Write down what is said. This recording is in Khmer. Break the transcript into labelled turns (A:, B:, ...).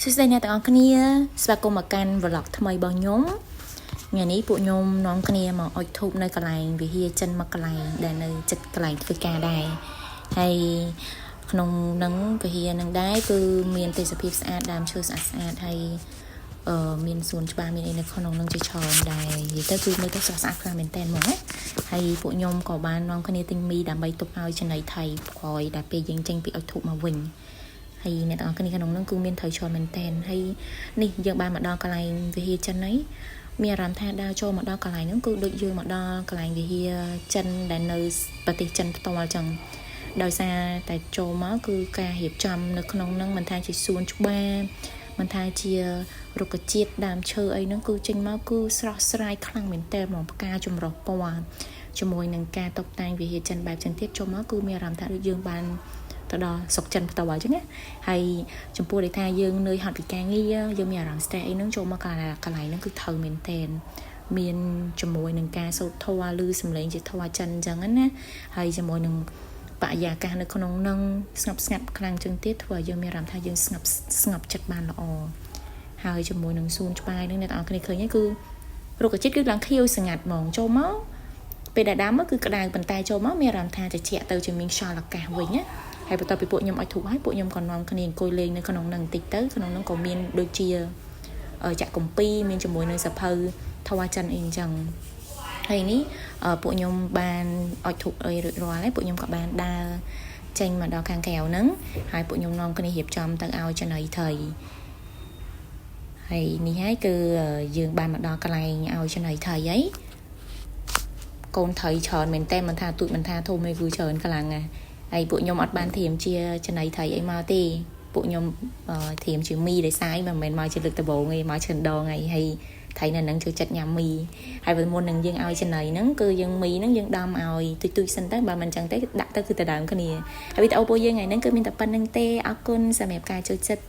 A: សួស្តីអ្នកទាំងអស់គ្នាស្វាគមន៍មកកាន់ vlog ថ្មីរបស់ខ្ញុំថ្ងៃនេះពួកខ្ញុំនាំគ្នាមកអុជធូបនៅកន្លែងវិហារចិនមួយកន្លែងដែលនៅជិតកន្លែងធ្វើការដែរហើយក្នុងនឹងវិហារនឹងដែរគឺមានទេសភាពស្អាតដើមឈើស្អាតស្អាតហើយអឺមានសួនច្បារមានអីនៅក្នុងនឹងជាច្រើនដែរនិយាយទៅគឺមើលទៅស្រស់ស្អាតខ្លាំងមែនតើហ្មងណាហើយពួកខ្ញុំក៏បាននាំគ្នាទិញមីដើម្បីទុកឲ្យចំណីថៃក្រោយដែលពេលយើងចេញពីអុជធូបមកវិញហើយអ្នកទាំងអស់គ្នាក្នុងនោះគឺមានត្រីច្រើនមែនតែនហើយនេះយើងបានមកដល់កន្លែងវិហារចិនហើយមានអារម្មណ៍ថាដើរចូលមកដល់កន្លែងហ្នឹងគឺដូចយើងមកដល់កន្លែងវិហារចិនដែលនៅប្រទេសចិនផ្ទាល់ចឹងដោយសារតែចូលមកគឺការរៀបចំនៅក្នុងហ្នឹងមិនថាជាសួនច្បារមិនថាជារុក្ខជាតិដើមឈើអីហ្នឹងគឺចេញមកគឺស្រស់ស្រាយខ្លាំងមែនតើហ្មងផ្កាចម្រុះពណ៌ជាមួយនឹងការតុបតែងវិហារចិនបែបចឹងទៀតចូលមកគឺមានអារម្មណ៍ថាដូចយើងបានទៅដល់ស្រុកចិនផ្ទាល់អញ្ចឹងណាហើយចំពោះដែលថាយើងនឿយហត់ពីការងារយើងមានអារម្មណ៍ stress អីហ្នឹងចូលមកកន្លែងកន្លែងហ្នឹងគឺត្រូវមែនតែនមានជាមួយនឹងការសូត្រធម៌ឬសំឡេងជាធម៌ចិនអញ្ចឹងណាហើយជាមួយនឹងបរិយាកាសនៅក្នុងនឹងស្ងប់ស្ងាត់ខ្លាំងជាងទៀតធ្វើឲ្យយើងមានអារម្មណ៍ថាយើងស្ងប់ស្ងប់ចិត្តបានល្អហើយជាមួយនឹងសួនច្បារហ្នឹងអ្នកទាំងអស់គ្នាឃើញហ្នឹងគឺរុក្ខជាតិគឺឡើងខៀវស្ងាត់ហ្មងចូលមកពេលដែលដើមមកគឺក្តៅប៉ុន្តែចូលមកមានអារម្មណ៍ថាត្រជាក់ទៅជាមានខ្យល់អាកាសវិញណាហើយបន្ទាប់ពីពួកខ្ញុំឲ្យធូបហើយពួកខ្ញុំក៏នាំគ្នាអង្គុយលេងនៅក្នុងនឹងបន្តិចទៅក្នុងនឹងក៏មានដូចជាចាក់កំពីមានជាមួយនឹងសភៅធម៌ចិនអីអញ្ចឹងហើយនេះពួកខ្ញុំបានអុជធូបអីរួចរាល់ហើយពួកខ្ញុំក៏បានដើរចេញមកដល់ខាងក្រៅហ្នឹងហើយពួកខ្ញុំនាំគ្នារៀបចំទៅឲ្យចំណីត្រីហើយនេះហើយគឺយើងបានមកដល់កន្លែងឲ្យចំណីត្រីហើយកូនត្រីច្រើនមែនតើមិនថាទូចមិនថាធំទេគឺច្រើនខ្លាំងណាស់ហើយពួកខ្ញុំអត់បានត្រៀមជាចំណីត្រីអីមកទេពួកខ្ញុំត្រៀមជាមីដោយសារមិនមែនមកជាលើកដំបូងទេមកច្រើនដងហើយហើយត្រីនៅនឹងចូលចិត្តញ៉ាំមីហើយពេលមុននឹងយើងឲ្យចំណីហ្នឹងគឺយើងមីហ្នឹងយើងដំឲ្យទុយទុយសិនទៅបើមិនចឹងទេដាក់ទៅគឺទៅដើមគ្នាហើយវីដេអូពួកយើងថ្ងៃហ្នឹងគឺមានតែប៉ុណ្្នឹងទេអរគុណសម្រាប់ការចូលចិត្ត